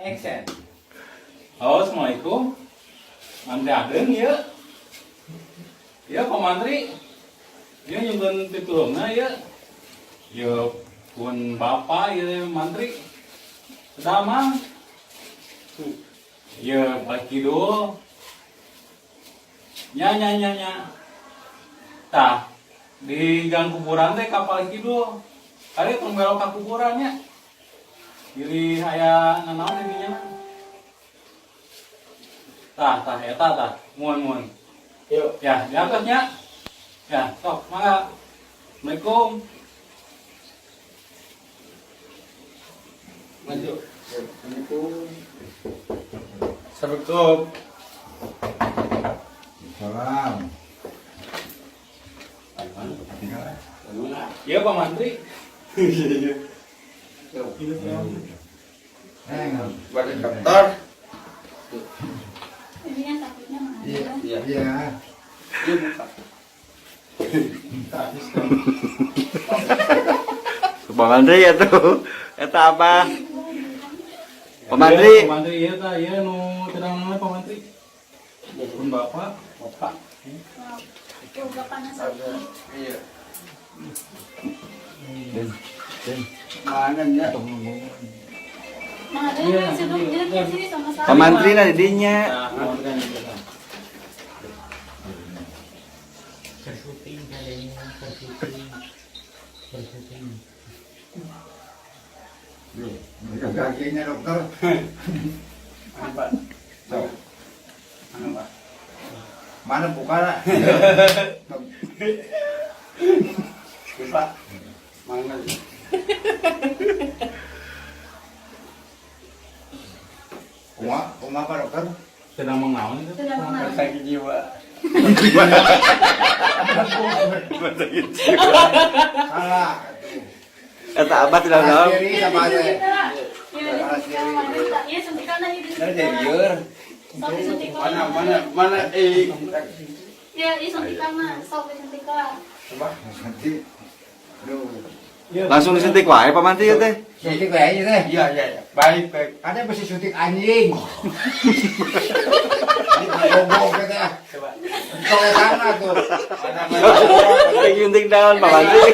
Action. Halo, assalamualaikum. Mantri Ageng ya. Ya, Pak Mantri. Ya, nyuhunkeun pitulungna ya. Ya, pun bapak ya mantri. Damang. Ya, Pak Kidul. Nya nya nya nya. Tah, di gang kuburan teh ka palih kidul. Kali tong belok ka kuburan nya. Bilih aya nanaon di dinya. Tah, tah eta tah. Muhun muhun. Yuk. Ya, diangkat nya. Ya, sok, mangga. Assalamualaikum. Maju. Assalamualaikum. Assalamualaikum. Salam. Iya, Pak Mantri. Bagi dokter. Ininya takutnya mah. Iya. Iya. Iya. Dia buka. Pak Mantri ya tuh. Eta apa? Pak Mantri. Iya, Pak Mantri iya tah, iya nu tenang namanya Pak Mantri. Pun Bapak. Bapak. Tuh, bapaknya sakit. Iya. Mana ya? Nah, ada Iya, yang sini, iya. dia di sini sama saya. Pak Mantri lah didinya. Nah, Pak Mantri kan juga, tah. Bersyuting kalian, bersyuting, bersyuting. Kakinya dokter. Mana Pak? Sok. Mana Pak? Mana buka lah. Ini Pak. Mana? Kuma, kuma apa dokter? Sedang mengawan itu. Sedang mengawan. Sakit jiwa. Salah. Eta apa tidak tahu. Kiri Iya, sama di ada. suntikan. Iya, di suntikan, Mantri. Iya, suntikan aja di Dari suntikan. liur. Sok disuntikan. Mana mana mana eh. Iya, iya suntikan mah, sok disuntikan. Coba. Nanti. Aduh. Iya. Langsung disuntik wae Pak Mantri ya teh. Suntik kayaknya teh. Iya iya iya. Baik baik. Ada mesti suntik anjing. Goblok gitu ya. Coba. Kau tanah tuh. Mana mana. Suntik daun Pak Mantri.